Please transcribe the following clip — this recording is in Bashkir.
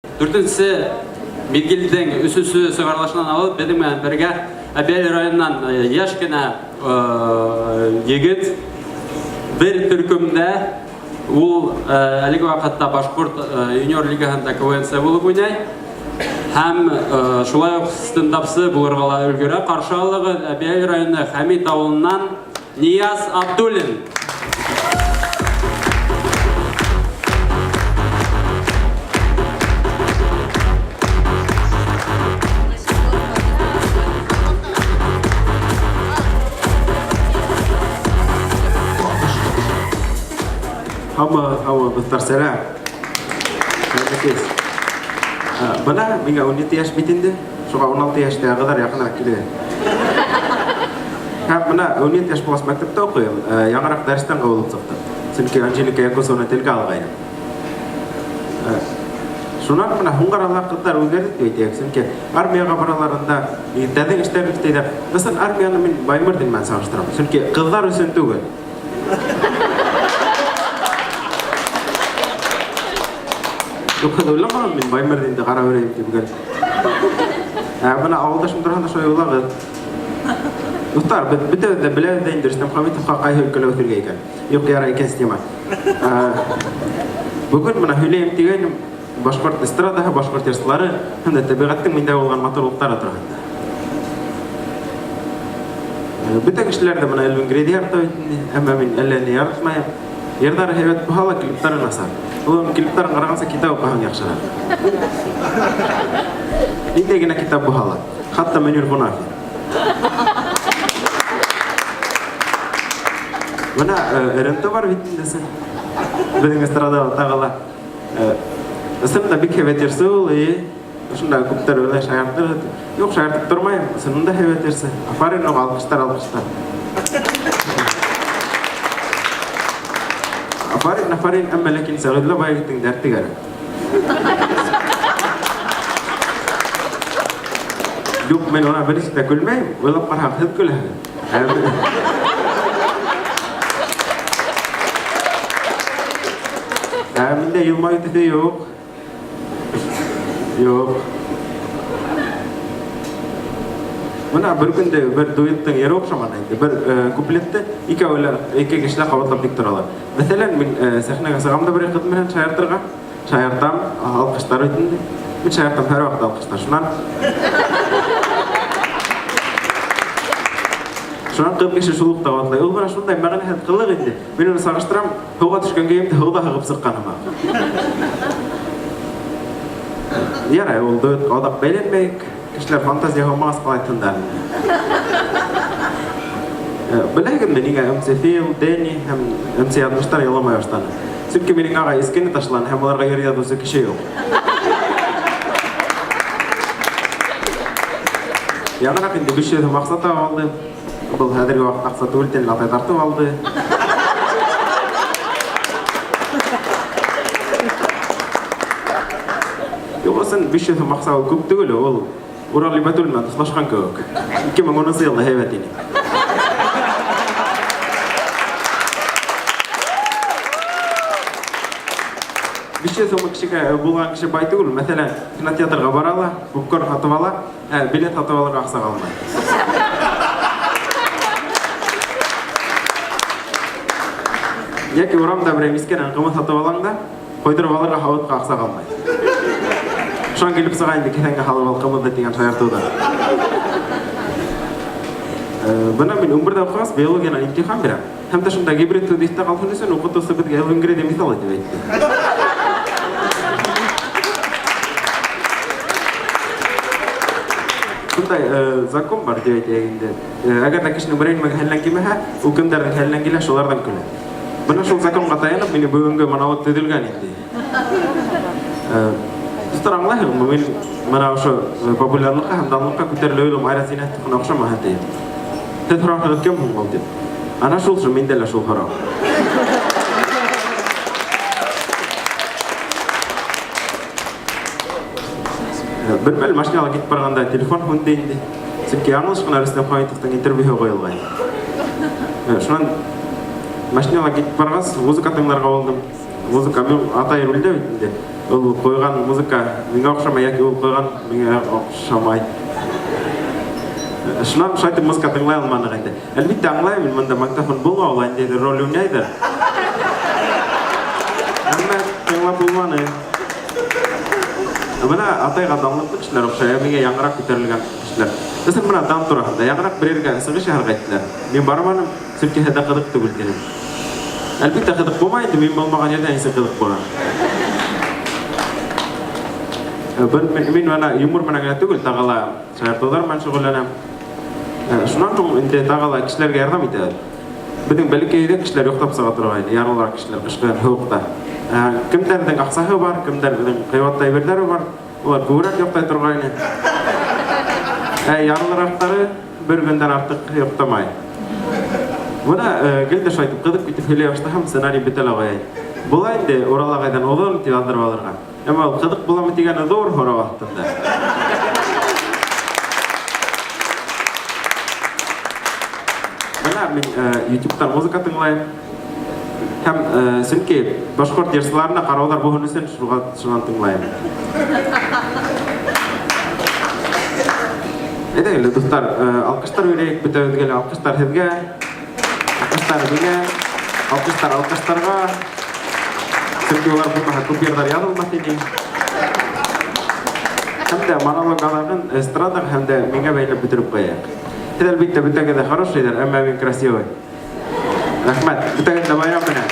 Дүртенсе миҙгелдең өсөнсө сығарылышынан алып, беҙҙең менән бергә Әбйәлил районынан йәш кенә егет бер төркөмдә ул әлеге ваҡытта Башҡорт юниор лигаһында КВНсы булып уйнай һәм шулай уҡ стендапсы булырға ла өлгөрә. Ҡаршы алығыҙ Әбйәлил районы Хәмит ауылынан Нияз Абдуллин. Һаумы, һаумы, дуҫтар, сәләм. Хәйерле кис. Бына миңә 17 йәш бит инде. Шуға 16 йәштә ҡыҙҙар яҡыныраҡ килә. Һәм бына 17 йәш булғас мәктәптә уҡыйым. Яңыраҡ дәрестән ҡыуылып сыҡтым. Сөнки Анжелика Якусованы телгә алғайным. Шунан бына һуңғы арала ҡыҙҙар үҙгәрҙе тип әйтәйек. Сөнки армияға баралар анда, егеттәрҙең эштәрен эшләйҙәр. Ысын армияны мин Баймырҙин менән сағыштырам. Сөнки ҡыҙҙар өсөн түгел. Юҡ, һеҙ уйламағыҙ, мин Баймырҙинды ҡарап йөрөйөм тип гел. Ә бына ауылдашым тураһында шулай уйлағыҙ. Дуҫтар, беҙ бөтәбеҙ ҙә беләбеҙ ҙә инде Рөстәм Хәмитовҡа ҡайһы өлкәлә үҫергә икән. Юҡ, ярай, икенсе тема. Бөгөн бына һөйләйем тигәйнем, башҡорт эстрадаһы, башҡорт йырсылары һәм дә тәбиғәттең миндә булған матурлыҡтары тураһында. Бөтә кешеләр дә бына Элвин Грейҙы ярата бит инде, әммә мин әллә ни яратмайым. Йырҙары һәйбәт булһа ла, клиптары насар. Ул клиптарын ҡарағанса китап уҡыһаң яҡшыраҡ. Ниндәй генә китап булһа ла, хатта Мөнир Ҡунафин. Бына РНТ бар бит инде беҙҙең эстрадала тағы ла. Ысын да бик һәйбәт йырсы ул, и Ошонда күптәр уйлай шаяртыр. Юҡ, шаяртып тормайым. Ысынын да һәйбәт йырсы. Афарин уға, алҡыштар, алҡыштар. Афарин, афарин, әммә ләкин Сәғиҙулла Байегеттең дәрте кәрәк. Юҡ, мин уна бер нисек тә көлмәйем. Уйлап ҡараһаң, һеҙ көләһегеҙ. Ә миндә йылмайыу төҫө юҡ. Юҡ. Бына бер көндө бер дуэттың йыры оҡшаманы инде. Бер куплетты икәүләр, ике кеше лә ҡабатлап тик торалар. Мәҫәлән, мин сәхнәгә сығам да бер ҡыҙ менән шаяртырға. Шаяртам, алҡыштар бит инде. Мин шаяртам, һәр ваҡыт алҡыштар. Шунан ҡыҙ кеше шул уҡ ҡабатлай. Ул бына шундай мәғәнәһеҙ ҡылыҡ инде. Мин уны сағыштырам, һыуға төшкән кейемде һыуҙа һығып сыҡҡан һымаҡ. Ярай, ул дуэтҡа оҙаҡ бәйләнмәйек. Кешеләр фантазия һалмағас ҡалай тында. Беләһегеҙме, ниңә МС Фил, Дэнни һәм МС Яҙмыштар яламай башланы? Сөнки минең ағай искене ташланы һәм уларға йыр яҙыусы кеше юҡ. Яңыраҡ инде 500 һум аҡса табып алды. Был хәҙерге ваҡытта аҡса түгел, тел атай тартып алды. Юҡ, ысын 500 һум аҡса ул күп түгел, ул Урал Ибәтуллин менән дуҫлашҡан кеүек. 2010 йылда һәйбәт ине. Биш йөҙ һум кешегә булған кеше бай түгел. Мәҫәлән, кинотеатрға бара ла, попкорн һатып ала, ә билет һатып алырға аҡса ҡалмай. Йәки урамда берәй мискәнән ҡымыҙ һатып алаң да, ҡойҙороп алырға һауытҡа аҡса ҡалмай. Шунан килеп сыға инде кеҫәңгә һалып ал ҡымыҙҙы тигән шаяртыуҙар. Бына мин 11-дә уҡығас, биологиянан имтихан бирәм. Һәм дә шунда гибрид һүҙ иҫтә ҡалһын өсөн уҡытыусы беҙгә Элвин Грейҙы миҫал итеп әйтте. Шундай закон бар тип әйтәйек инде. Әгәр ҙә кешенең берәй нимәгә хәленән килмәһә, ул кемдәрҙең хәленән килә, шуларҙан көлә. Бына шул законға таянып, минең бөгөнгө монолог төҙөлгән инде. Дуҫтар, аңлайһығыҙмы, мин бына ошо популярлыҡҡа һәм данлыҡҡа күтәрелеү юлым Айрат Зиннәтовҡа оҡшамаһын тием. Һеҙ һорарһығыҙ, кем һуң ул тип. Ана шул шул, миндә лә шул һорау. Бер мәл машинала китеп барғанда телефон һүнде инде. Сөнки яңылыш ҡына Рөстәм Хәмитовтың интервьюһы ҡуйылған. Шунан машинала китеп барғас, музыка тыңларға булдым. Музыка мин атай рулдә бит инде. Ул ҡуйған музыка миңә оҡшамай, йәки ул ҡуйған миңә оҡшамай. Шунан шулайтып музыка тыңлай алманыҡ инде. Әлбиттә, аңлайым мин, бында магнитофон булмау ла ниндәйҙер роль уйнайҙыр. Әммә тыңлап булманы. Бына атайға данлыҡлы кешеләр оҡшай, ә миңә яңыраҡ күтәрелгән кешеләр. Мәҫәлән, бына дан тураһында яңыраҡ бер ергә сығыш яһарға әйттеләр. Мин барманым, сөнки һеҙҙә ҡыҙыҡ түгел тинем. Әлбиттә, ҡыҙыҡ булмай инде, мин булмаған ерҙә нисек ҡыҙыҡ була? Бер, мин бына юмор менән генә түгел, тағы ла шаяртыуҙар менән шөғөлләнәм. Шунан һуң инде тағы ла кешеләргә ярҙам итәбеҙ. Беҙҙең бәләкәй өйҙә кешеләр йоҡлап сыға торғайны, ярлыраҡ кешеләр ҡышҡы һыуыҡта. Кемдәрҙең аҡсаһы бар, кемдәрҙең ҡыйбатлы әйберҙәре бар, улар күберәк йоҡлай торғайны. Ә ярлыраҡтары бер көндән артыҡ йоҡламай. Бына гел дә шулай итеп ҡыҙып китеп һөйләй башлаһам, сценарий бөтә лә ҡуя. Була инде Урал ағайҙан оҙон итеп яҙҙырып алырға. Әммә ул ҡыҙыҡ буламы тигәне ҙур һорау аҫтында. Бына мин YouTube-тан музыка тыңлайым. Һәм сөнки башҡорт йырсыларына ҡарауҙар булһын өсөн шуға шунан тыңлайым. Әйҙәгеҙ әле, дуҫтар, алҡыштар бирәйек бөтәбеҙгә лә. Алҡыштар һеҙгә, алҡыштар миңә, алҡыштар алҡыштарға. Сөнки улар булмаһа күп йырҙар яҙылмаҫ ине. Һәм дә монолог аҙағын эстрадаға һәм дә миңә бәйләп бөтөрөп ҡуяйыҡ. Һеҙ, әлбиттә, бөтәгеҙ ҙә хорошийҙыр, әммә мин красивый. Рәхмәт. Бөтәгеҙ ҙә байрам менән.